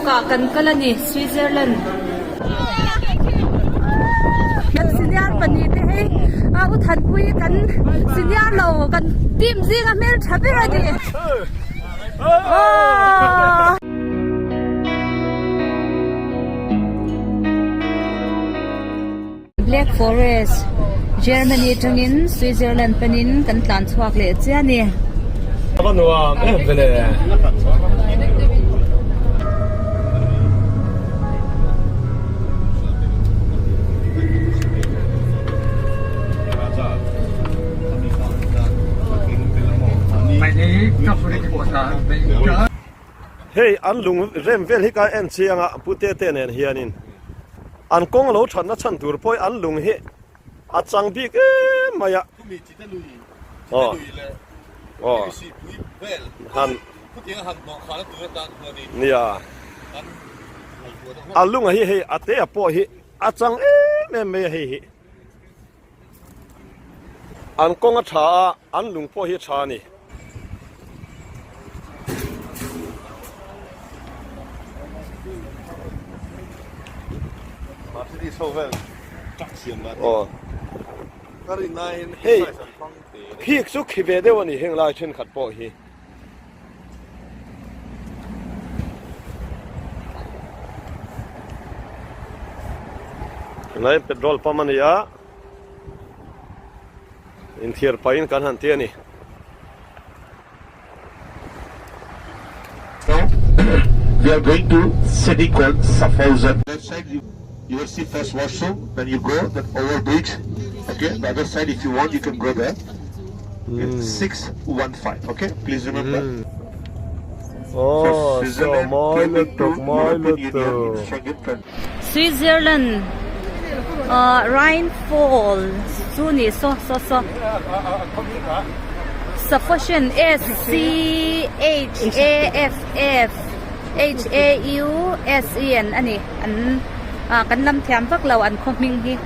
Zug ah kan kal a ni, Switzerland. Kan senior pahnih te hei a u Thanpui kan senior lo kan team zinga hmeltha ber a ni. Aww. Black Forest, Germany atangin Switzerland panin kan tlan chhuak leh chiah a ni. A va nuam em vele. Hei an lung rem vel hi ka en chiang a Pu Tete nen hianin an kawng lo thatna chhan tur pawh hi an lung hi a chang bik em mai a. Aw aw han nia a lunga hi hei a te a pawh hi a chang em em mai a hei hi. An kawng a tha a, an lung pawh hi a tha a ni. Hei khik chu khi ve deuh a ni heng lai thenkhat pawh hi. Tunlai petrol pump a ni a inthiar pahin kan han ti a ni. Now we are going to city called Schaffhausen. Left side you, you will see first washroom when you go that over bridge okay the other side if you want you can go there okay, 615 okay please remember mm. Oh, so mawi lutuk, mawi lutuk. Switzerland uh, Rhine Fall chu ni so so so Sufficient S C H A F F H A U S E N ani an kan lam thiam vak lo an khaw hming hi.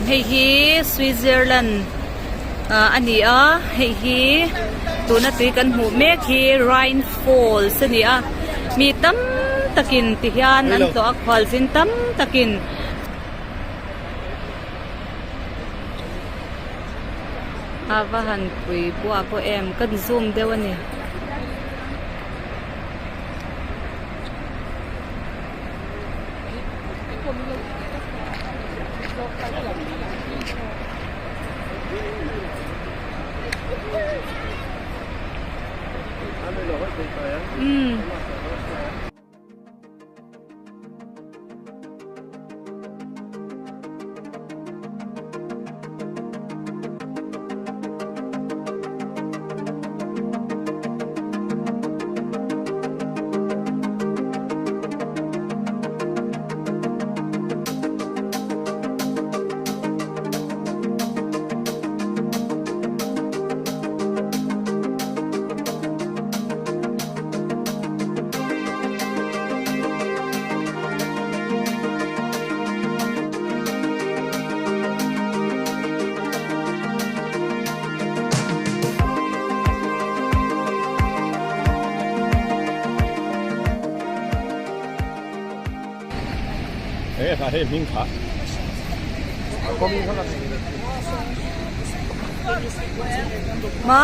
Hei hi Switzerland a ni a hei hi tuna tui kan hmuh mek hi Rhine Falls a ni a mi tam takin ti hian an tlawh a khualzin tam takin. A va han pui buah pawh em kan zoom deuh a ni. Ma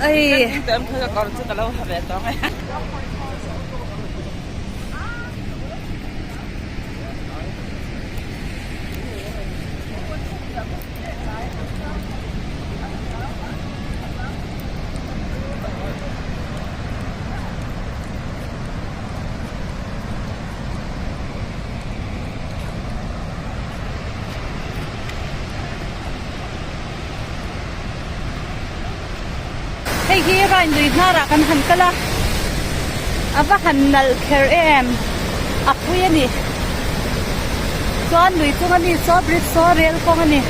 Ei Hei hi Rhine lui hnarah kan han kal a, a va han nalh kher em, a pui a ni. Chuan lui chunga mi saw bridge saw rel kawng a ni.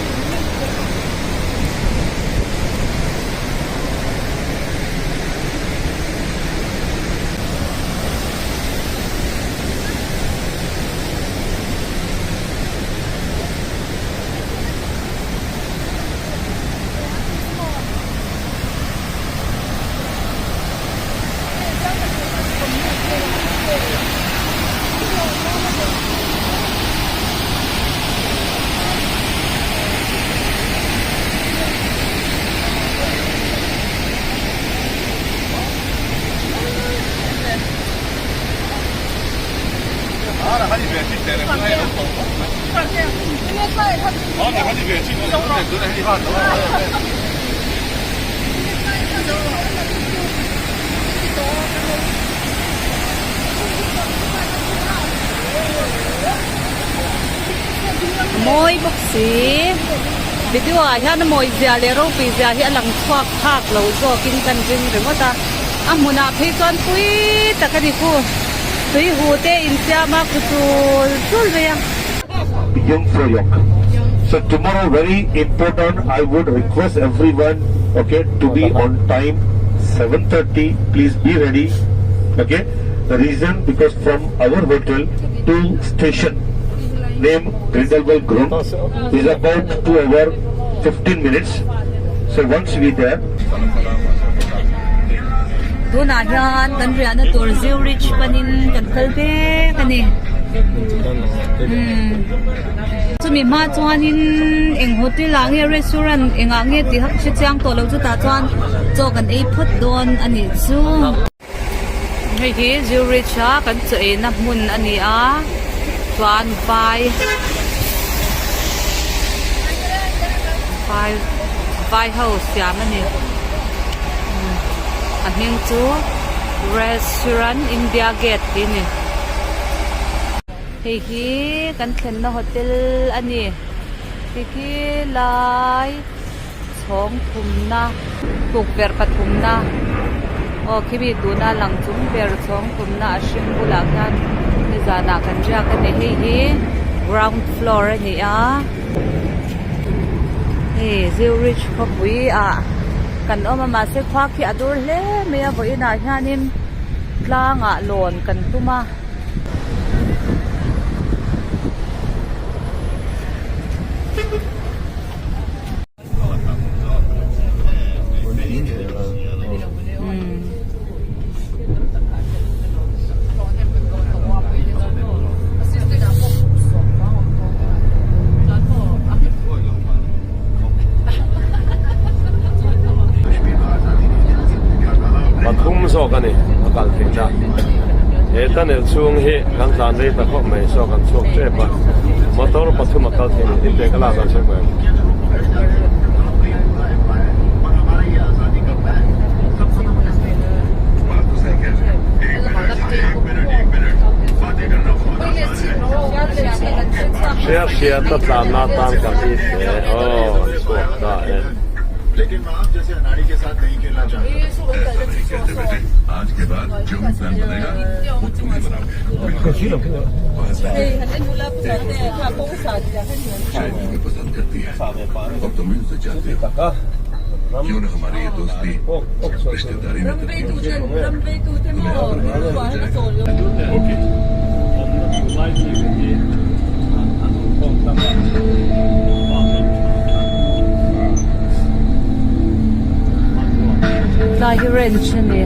A mawi bawk si. Video ah hian a mawi zia leh ropui zia hi a lang chhuak phak lo zawkin kan ring ringawt a. A hmunah phei chuan pui tak a ni khu. Tui hu te insiam a khu chul chul mai a. Jungfraujoch. So tomorrow very important I would request everyone okay to be on time 7:30 please be ready okay the reason because from our hotel to station name Grindelwald Grund is about 2 hour 15 minutes so once we there Tunah hian kan riahna tur Zurich panin kan kal mek a ni. Chumi hma chuanin eng hotel ah nge restaurant engah nge tih hre chiang tawh lo chutah chuan chaw kan ei phawt dawn a nih chu. Hei hi Zurich a kan chaw eina hmun a ni a chuan vai vai vai ho siam a ni a hming chu restaurant India gate tih a ni. Hei hi kan thlenna hotel a ni tikhi lai chhawng thumna tukverh pathumna aw khimi tuna lang chung ber chhawng thumna a hring bulah khian nizanah kan riak a ni hei hi ground floor a ni a hei zurich khawpui ah kan awm a mahse khua khi a dur hle mai a vawiinah hianin tlangah lawn kan tum a. Pathum zawk a ni a kal theihna. He tunnel chhung hi kan tlan rei ta khawp mai saw kan chhuak tep a motor pathum a kal thei ni tin te ka lak ang sawi mai. Hriat hriat a tlanna atan kan it hle aw chhuak ta e. Tlai hi ranch a ni.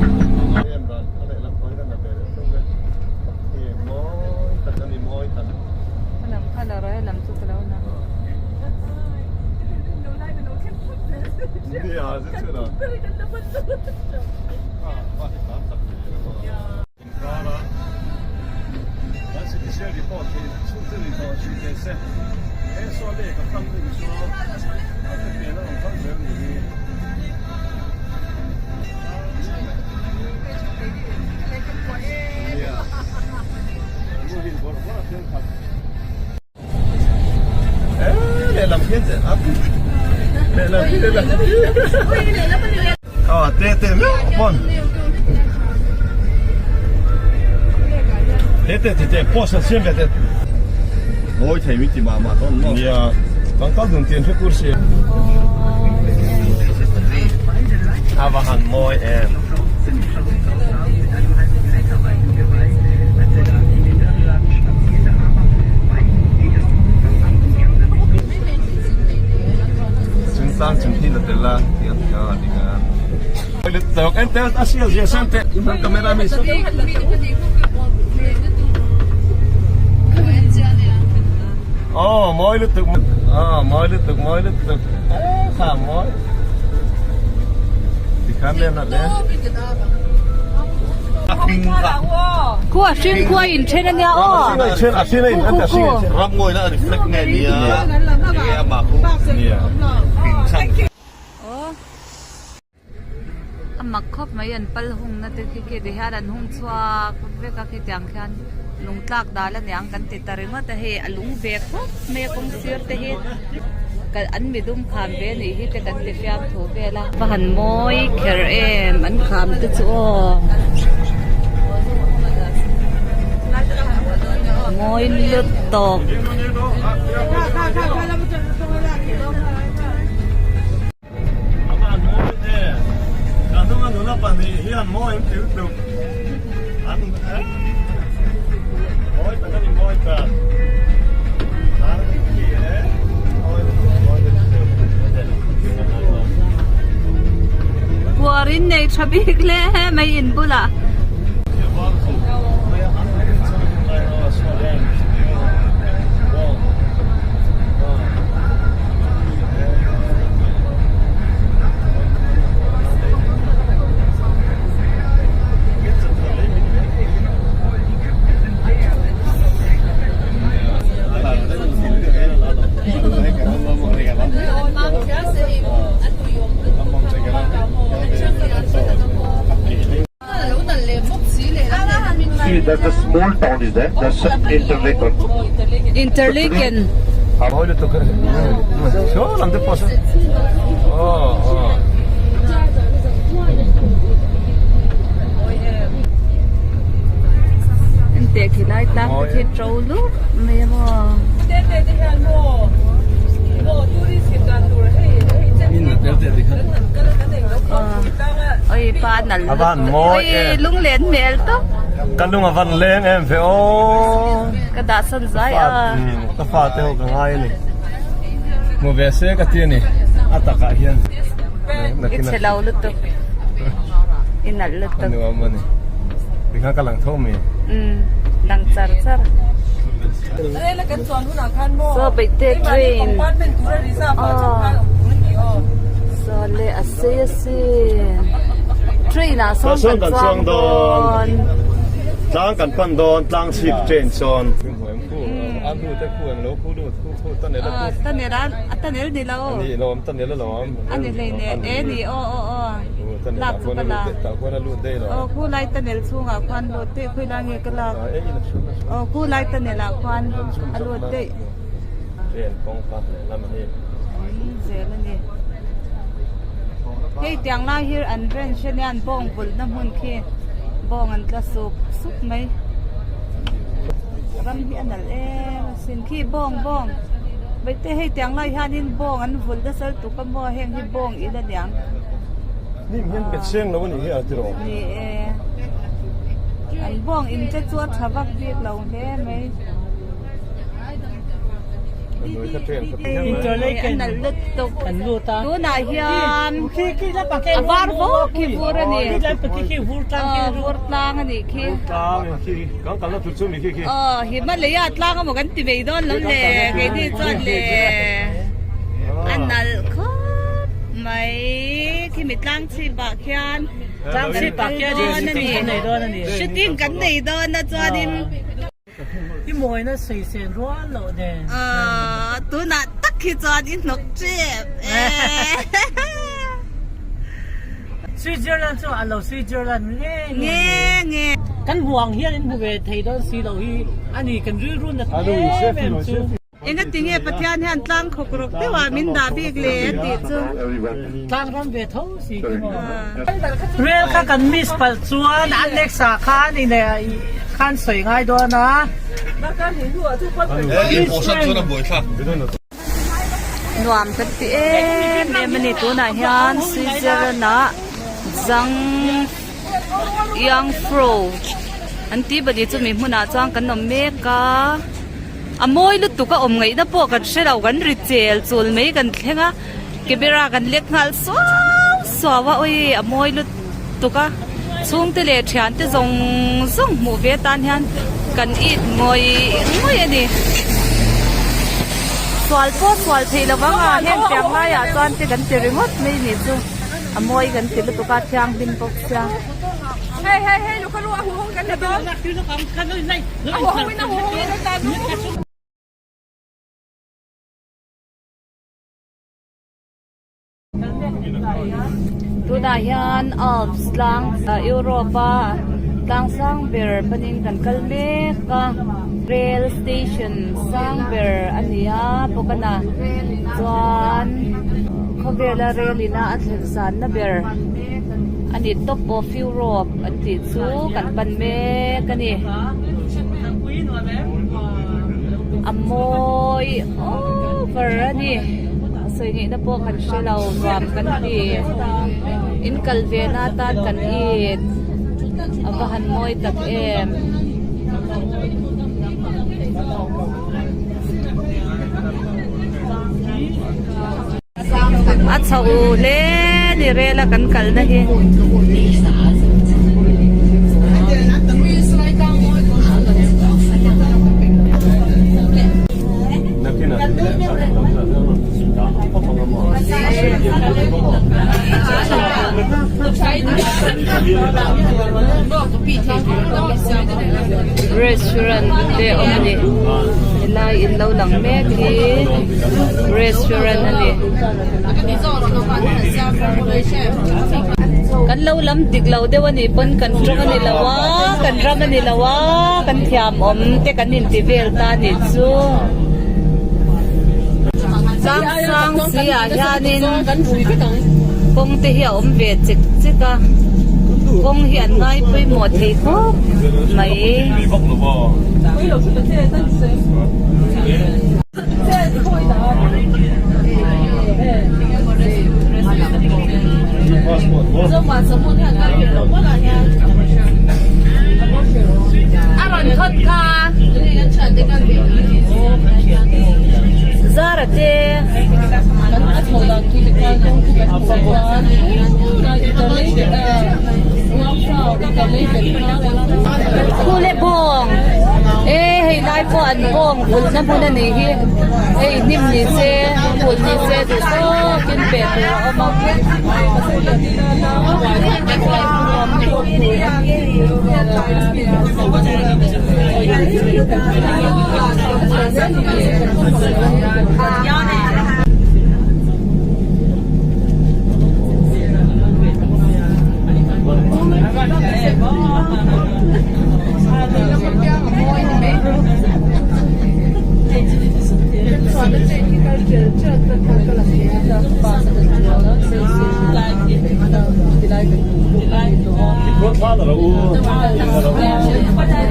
A va han mawi em. Chungtlang chung hi la tel a ti a ti a ti ka. En tel a sial zia san te camera mi Oh mawi lutuk ah mawi lutuk mawi lutuk kha mawi tikhan len a le. Khu a hring khu a inthen a nia aw. Khu khu khu. Aw. A mak khawp mai an pal hungna te khi khi ti hian an hung chhuak vek a khitiang khian lung tlak dal aniang kan ti ta ringawt a hei a lung ve khawp mai a kawng sir te hi an midum kham ve anih hi te kan ti fiam thu vel a. Va han mawi kher em an kham te chu aw mawi lutuk. Aman mawi te ka hnunga nula pahnih hian mawi an tiu tluk an mawi tak a ni mawi tak an ti e mawi mawi Puar in nei tha bik hle mai in bulah. See that's a small town is there that's Interlaken. Interlaken. Enteh khilai tlang te khi to lup mai a maw. Oi pa nal oi lunglen hmel tawp. Ka lung a van leng em ve aw. Ka dah san zai a. Ka fa te ho ka ngai a ni. Hmu ve se ka ti a ni a takah hian. I chhe lo lutuk. I nalh lutuk. A nuam a ni. Tikhan ka lang tho mai. Umm lang char char. Saw beihte train aw saw le a sei a sin train ah sawn kan chuang dawn. Tlang kan pan dawn tlang chhip train sawn. Tunnel ni lo. A ni hlei nen e ni aw aw aw lak chu ka la aw khu lai tunnel chhungah khuan lut daih khawi lai nge ka lak aw khu lai tunnel ah khuan a lut daih zel a ni hei tiang lai hi an ranch ania an bawng vulhna hmun khi bawng an tla sup sup mai ram hi a nalh em a sin khi bawng bawng vaite hei tiang lai hianin bawng an vulh nasa lutuk a maw heng hi bawng in aniang. Hnim hian pet seng lo a nih hi a tiraw? Ni e. An bawng in te chu a tha vak bik lo hle mai. A nalh lutuk. Tunah hian a var vawk khi vur a ni. Vur tlang a nih khi. Aw Himalaya tlang emaw kan ti mai dawn lo le keini chuan le a nalh khawp mai khimi tlang chhip ah khian Tlang chhip ah khian shooting kan nei dawn a ni. Shooting kan nei dawn a chuanin. I mawina sawisel rual loh nen. Aw tunah tak hi chuan i hnawk tep e. Switzerland chu a lo Switzerland nge nge nge. Kan hmu ang hian in hmu ve thei dawn si lo hi a ni kan rilru nat em em chu. Engati nge Pathian hian tlang khawk rawk deuh ah min dah bik le a tih chu. Tlang ram ve tho si khi maw. Rel kha kan miss palh chuan a next ah khan i khan sawi ngai dawn a. Nuam kan ti em em a ni tunah hian Switzerland ah Zhang Yangfro an tih bawlh chu mi hmunah chuan kan awm mek a a mawi lutuk a awm ngaihna pawh kan hre lo kan ri chel chul mai kan thleng a camera kan lek nghal suau suau a awi a mawi lutuk a chhungte leh thiante zawng zawng hmuh ve atan hian kan it ngawih ngawih a ni sual pawh sual theih lo vang a heng piang laiah chuan te kan ti ringawt mai ni chu a mawi kan ti lutuk a thianghlim bawk sia. Hei hei hei lu kha ru a hu hung kan la dawn. A hu hung in a hu hung in kan ta nu. Tunah hian Alps tlang Europe a tlang sang ber panin kan kal mek a rail station sang ber a ni a bawk a na chuan khawvela rail ina a thlen sanna ber a ni top of Europe an tih chu kan pan mek a ni a mawi over a ni. A sawi ngaihna pawh kan hre lo nuam kan ti in kal ve na atan kan it a va han mawi tak em. A chho hle ni rel a kan kalna hi. Restaurant te a awm a ni helai in lo lang mek hi restaurant a ni kan lo lam dik lo deuh a nih pawn kan tawng a ni lo a kan ram a ni lo a kan thiam awm te kan inti vel ta a nih chu. Tlang sang si ah hianin kawng te hi a awm ve chek chek a kawng hi an ngai pawimawh thei khawp mai. A rawn thawt kha Zara te Khule bawng e hei lai pawh an bawng vulhna hmun a nih hi hei hnim ni se phul ni se duh tawkin pe tur a awm a.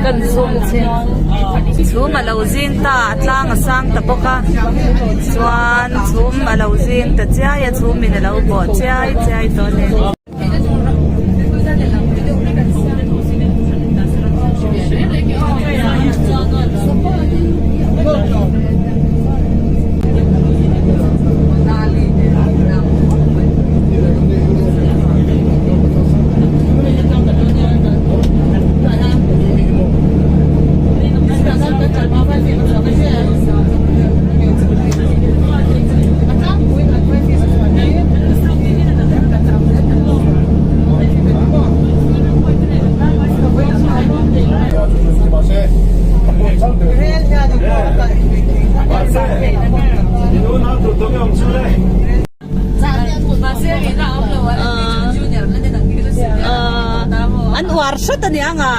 Kan chhum chhin chhum a lo zing ta a tlang a sang ta bawk a chuan chhum a lo zing ta chiai a chhum in a lo bawh chiai chiai tawh a ni. An uar hret a nia nga.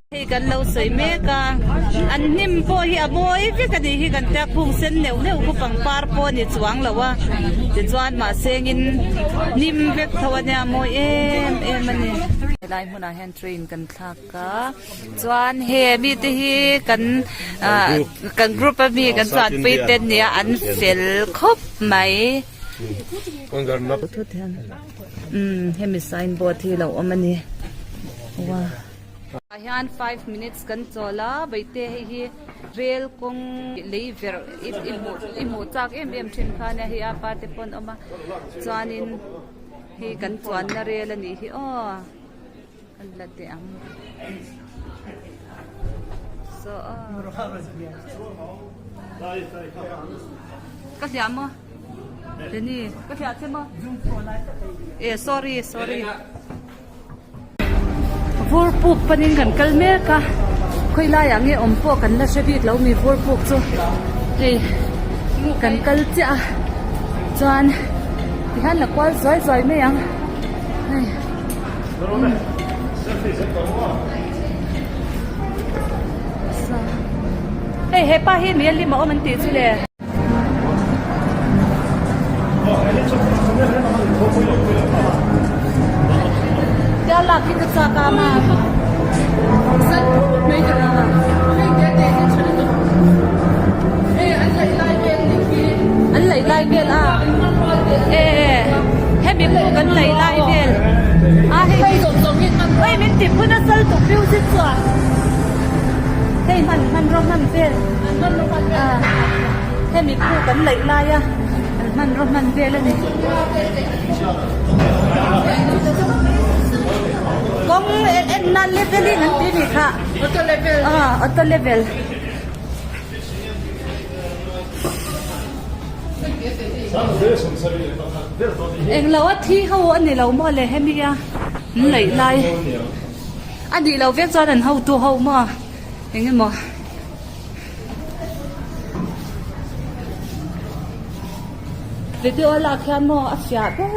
Hei kan lo sawi mek a, an hnim pawh hi a mawi vek a nih hi kan tia phung sen neuh neuh khu pangpar pawh a ni chuang lo a, tichuan mahsengin hnim vek tho a nia mawi em em a ni. Helai hmunah hian train kan thlak a, chuan he mite hi kan ah kan group a mi kan chuanpui te nia an fel khawp mai. Umm hemi sign board hi a lo awm a ni. Ah hian five minutes kan chawl a Baite hei hi rel kawng lei verh i hmuh i hmuh chak em em thin kha ania hei a pa te pawh an awm a chuanin hei kan chuanna rel a nih hi aw kan la teh ang saw aw ka hliah maw Jenny ka hliah che maw eh sorry sorry. Vur puk panin kan kal mek a, khawi laiah nge awm pawh kan la hre bik lo mi vur puk chu hei kan kal chiah a chuan tihian la kual zuai zuai mai ang hei. Hei hepa hi mi a lim a awm an tih chu le. An laih lai vel a e hemi pawh kan laih lai vel a hei hei min ti phun a sal tuk music chuan hei hman hmanraw hman vel. Hemi khu kan laih lai a an hmanraw hman vel a ni. Kawng en nan leveling an ti a nih kha. Auto level. Ah auto level. Englo a thi ho a ni lo maw le hemi a an laih lai a nih loh vek chuan an hotu ho maw eng emaw. Video a lak hian maw a fiah ber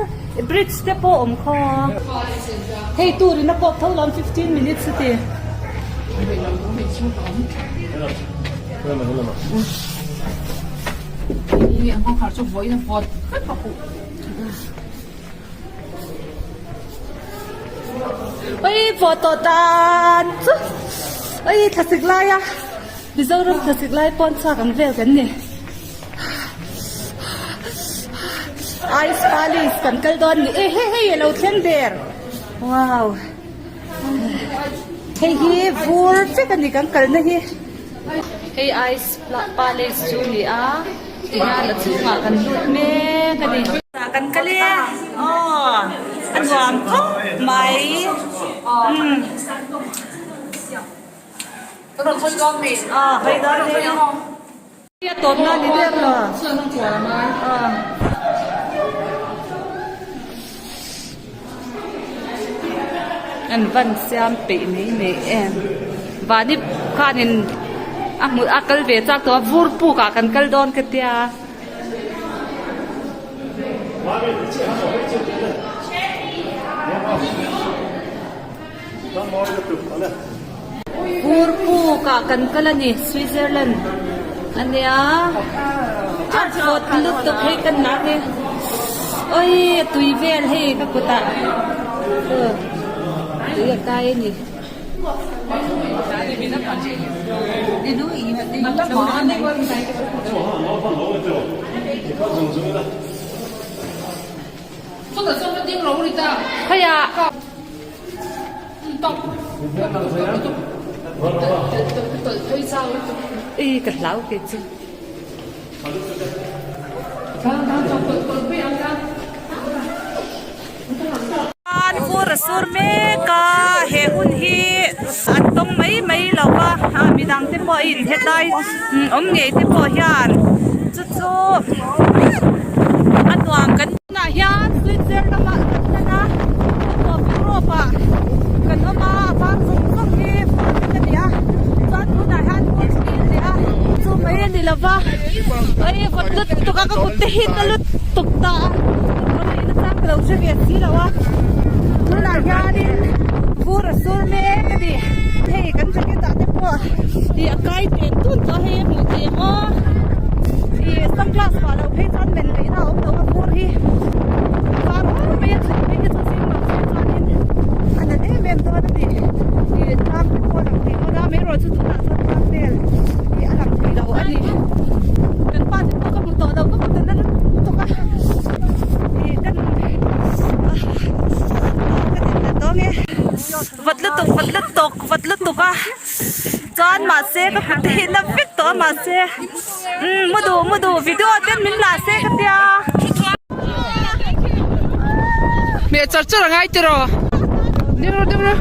bridge te pawh a awm khaw a hei tur in a kawp tho lo 15 minutes a ti. Oi vawt tawh tan chu oi thlasik lai a Mizoram thlasik lai pawn chhuak ang vel kan ni Ice Palace kan kal dawn ni e hei hei alo thleng der wow hei hi vur vek ani kan kalna hi hei Ice Palace chu ni a. Tihian a chhungah kan lut mek a ni. Kan kal e aw a nuam khawp mai umm aw hei dawn e a tawp na ni der lo aw. An van siam peih mai mai em vani khanin a hmu a kal ve chak tawh a vur puk ah kan kal dawn ka tia. Vur puk ah kan kal a ni Switzerland a nia a vawt lutuk hei kan nak e oi a tui vel hei ka kutah tui a kai a ni. Khawiah. Ih ka hlau ke chu. An fur a sur mek a he hun hi an tawng mai mai lo va midang te pawh a in hetlai awm ngei te pawh hian chu chu a nuam kan. Tunah hian Switzerland lamah kan lan a, a tawp Europe ah kan awm a, a vang zawng zawng hi fur vek a ni a, chuan tunah hian fur thli a ni a, chu mai a ni lo va, ei vawt lutuk a ka kut te hi na lutuk ta a, ka ngaih na chang ka lo hre ve si lo a, tunah hianin fur a sur mek a ni. hei kan jacket ah te pawh ih a kai pen tun tawh a hei a hmuh theih ang aw ih sunglass vah loh phei chuan men ngaihna a awm lo a vur hi var awm mai a chhun phei hi chu zing lam phei chuanin a nat em em dawn a ni ih tlang te pawh a lang thei dawn a amaherawh chu tunah chuan tlang vel ih a lang thei lo a ni kan pa te pawh ka hmu tawh lo ka hmu ta na lutuk a ih ka nun ah ka dinna tawng e. Vat lutuk vat lutuk vat lutuk a chuan mahse ka kut hi na vek tawh a mahse umm mu duh mu duh video ten min la se ka tia. Hmeh char char a ngai tiraw ding ru ding ru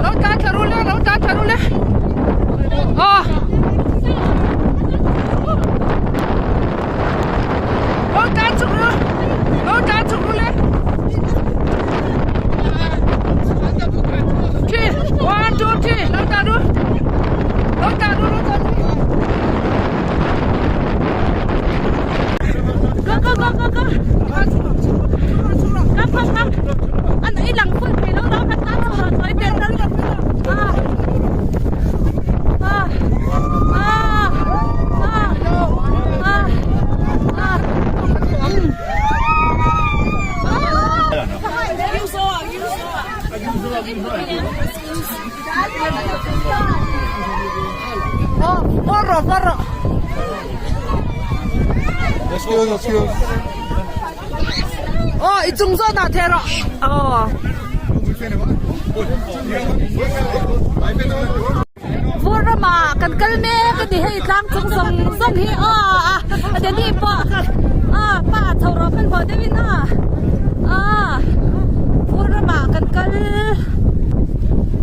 lo tlan thla ru le lo tlan thla ru le aw lo tlan chhuk ru lo tlan chhuk ru le three one two three lo tlan ru lo tlan ru lo tlan ru Go go go go go Come come come An i lang full thei lo lo kan tan chho rawh chuai tel Ah Ah Ah Ah Ah Ah Oh, morro, morro. Oh, i chung zawn ah theh rawh. Oh. Vur ramah kan kal mek a ni hei tlang chung zawng zawng hi aw a Danny pawh a pa chho rawh hmanhmawh deuhin a a vur ramah kan kal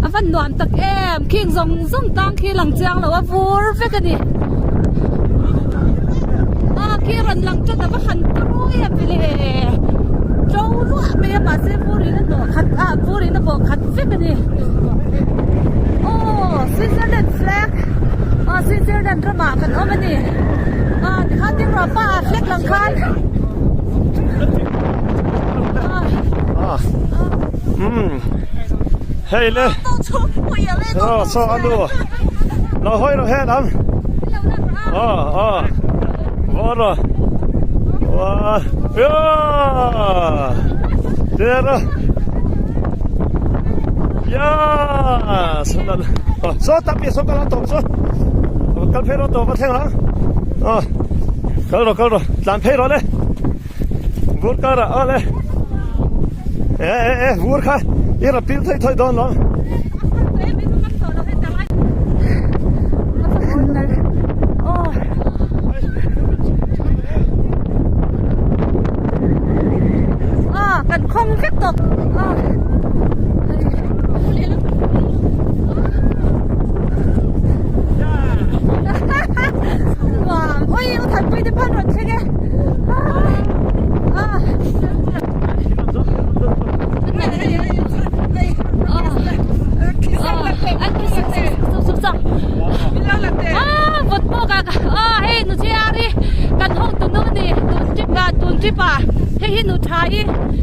a van nuam tak em khing zawng zawng tang khi lang chiang lo a vur vek a ni a khi rawn lang tan a va han turu em vele to luah mai a mahse vur in a hnawh khat a vur in a bawh khat vek a ni. Aw Switzerland flag aw Switzerland ramah kan awm a ni ah tikhan ding rawh pa ah flag lang khan ah umm hei le aw saw a nu lo hawi rawh hen ang aw aw vaw rawh wa Tera Ya saw saw tak pi saw kal a tawp saw kal phei rawh tawp a thleng ang aw kal rawh kal rawh tlan phei rawh le vur kar ah aw le e e e vur kha i ra pil thei thei dawn lo. Aw kan khawng vek tawp aw nuam ui u thanpui te pawh an rawn thleng e ah ah vawt pawh ka aw hei nu chiari kan hotu nu ni tun trip ah tun trip ah hei hi nu tha i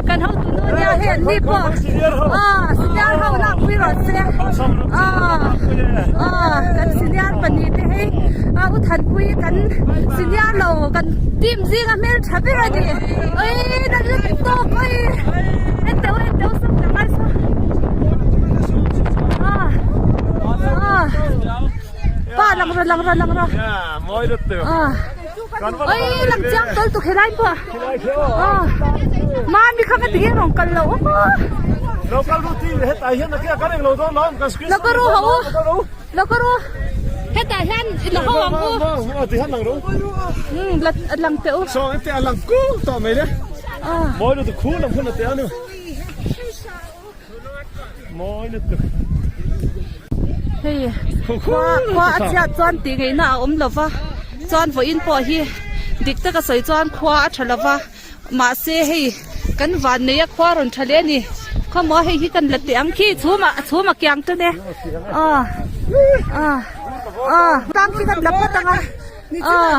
kan hotu nu nia hei an ni pawh ah senior ho lak pui rawh se ah ah kan senior pahnih te hei ah u thanpui kan senior lo kan team zinga hmel tha ber a ni oi nan la ti tawk oi en teuh en teuh sawm tak ai saw ah ah pa lang rawh lang rawh lang rawh ah oi lang chiang tawl tuk helai pawh ah mami kha ka ti nge rawn kal loh lo ka ru ho u. Lo ka ru hetah hian i la ho ang u. Umm la lang teh u. Saw te a lang kul tawh mai le. Mawi lutuk khu lam hun a teh a ni. Mawi lutuk. Hei khua khua a chhiat chuan tih ngaihna a awm lova chuan vawiin pawh hi dik taka sawi chuan khua a tha lova. Mahse hei kan van nei a khua rawn tha leh a ni khawmaw hei hi kan la teh ang khi chhum ah chhum a kiang tan e aw aw aw tang khi kan la phawt ang a aw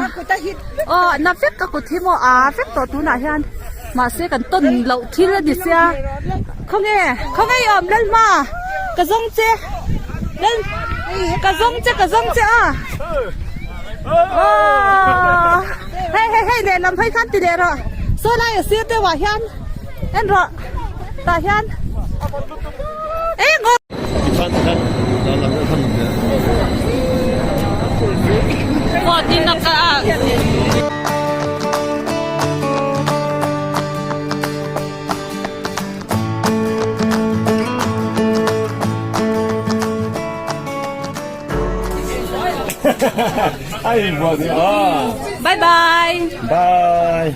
aw na vek ka kut hi maw a vek tawh tunah hian mahse kan tawn loh thil a ni sia khawnge khawnge i awm Lalhma. Ka zawng che. Lal ka zawng che ka zawng che a. Aww. Hei hei hei lehlam phei khan ti leh rawh. Saw lai a sir deuh ah hian en rawh. Tah hian. Eng aw. Bye bye. Bye.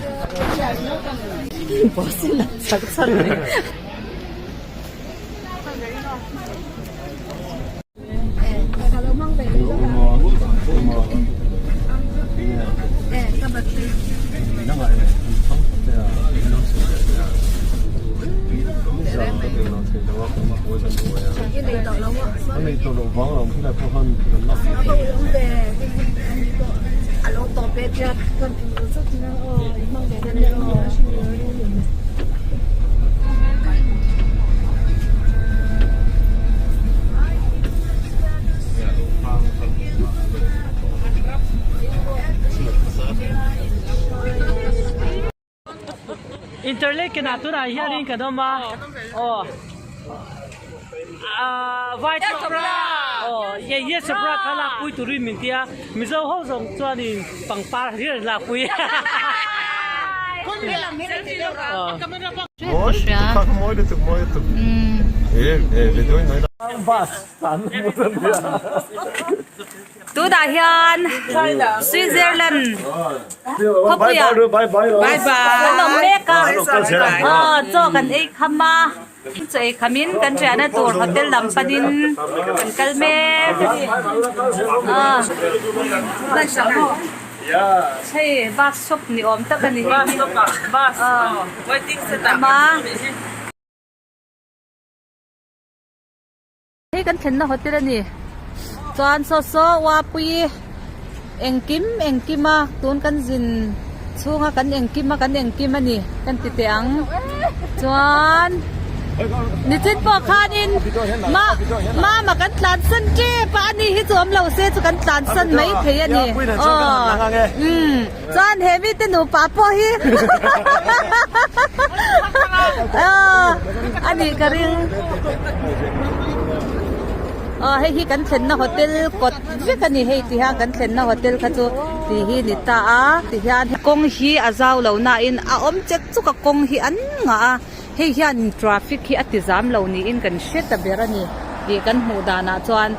Interlaken ah tunah hianin kan awm a aw ah vai aw yes bra kha lakpui turin min ti a mizo ho zawng chuanin pangpar hlir an lakpui Tunah hian Switzerland khawpuiah kan awm mek a, aw chaw kan ei kham a, chaw ei khamin kan riahna tur hotel lam panin kan kal mek a ni. Hei bus stop ni awm tak a ni hei hi. Awm a. Hei kan thlenna hotel a ni chuan saw saw uapui engkim engkim a tun kan zin chhunga kan engkim a kan engkim a ni kan ti teh ang chuan nichin pawh khanin ma mama kan tlan san tep a ani hi chu awm lo se chu kan tlan san mai thei a ni aw umm chuan he mite nupa pawh hi aw a nih ka ring aw hei hi kan thlenna hotel kawt vek a ni hei ti hian kan thlenna hotel kha chu ti hi ni ta a ti hian kawng hi a zau lo na in a awm chek chuk a kawng hi an ngah a hei hian traffic hi a ti zam lo niin kan hre ta ber a ni tih kan hmuh danah chuan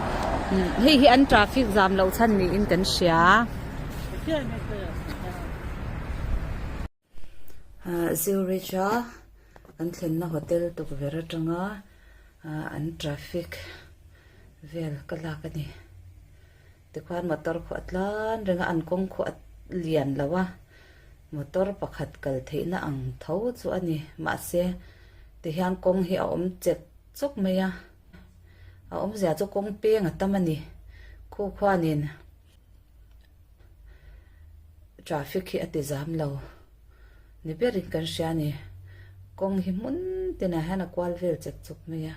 hei hi an traffic zam loh chhan niin kan hria. Zurich a an thlenna hotel tukverh atanga an traffic vel ka lak a ni. Tikhuan motor khu a tlan reng a, an kawng khu a lian lo a, motor pakhat kal theihna ang tho chu a ni. Mahse tihian kawng hi a awm chek chuk mai a, a awmzia chu kawng peng a tam a ni. Khu khuanin. Traffic hi a ti zam lo ni berin kan hria a ni. Kawng hi hmun tinah hian a kual vel chek chuk mai a.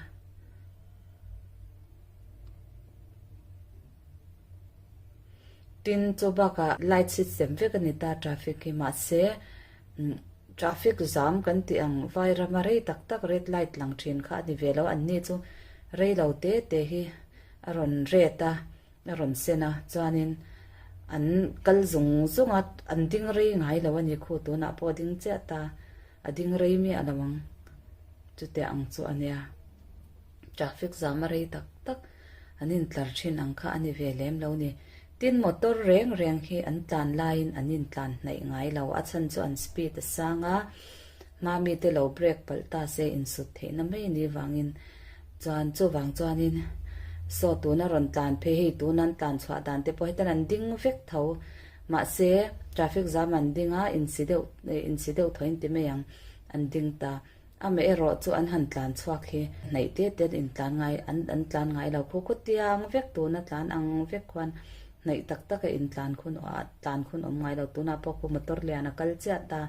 Tin, chu bakah light system vek a ni ta traffic hi mahse traffic zam kan tih ang vai rama rei tak tak red light lang thin kha a ni ve lo. Anni chu rei lo te te hi a rawn red a. A rawn sen a, chuanin an kal zung zung a, an ding rei ngai lo a ni khu, tunah pawh a ding chiah ta, a ding rei miah lo ang, chutiang ang chu a nia. Traffic zam a rei tak tak, an intlar thin ang kha a ni ve lem lo ni. Tin, motor reng reng hi an tlan laiin an intlan hnaih ngai lo, a chhan chu an speed a sang a, hma mite lo brake palh ta se insut theihna mai a nih vangin Chuan chuvang chuanin saw tuna rawn tlan phei hei tuna an tlan chhuah dan te pawh hetan an ding vek tho mahse traffic jam an ding a insi deuh insi deuh tho in ti mai ang an ding ta amaherawh chu an han tlan chhuak hi hnaih te te an intlan ngai an an tlan ngai lo khu khu tiang vek tuna tlan ang vek khuan hnaih tak tak a intlan khun ah tlan khun awm ngai lo tunah pawh khu motor lian a kal chiah ta.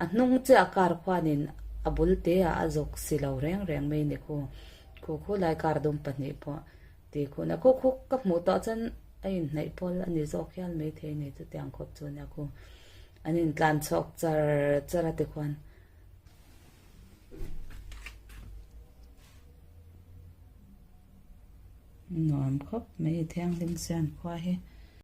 A hnung chiah car khuanin a bul te ah a zawk si lo reng reng mai ni khu. Khu khu lai car dum pahnih pawh ti khun a khu khu ka hmuh tawh chuan a inhnaih pawl a ni zawk hial maithei a ni chutiang khawp chu nia khu an intlan chhuak char char a tikhuan. Nuam khawp mai thianghlim sian khua hi.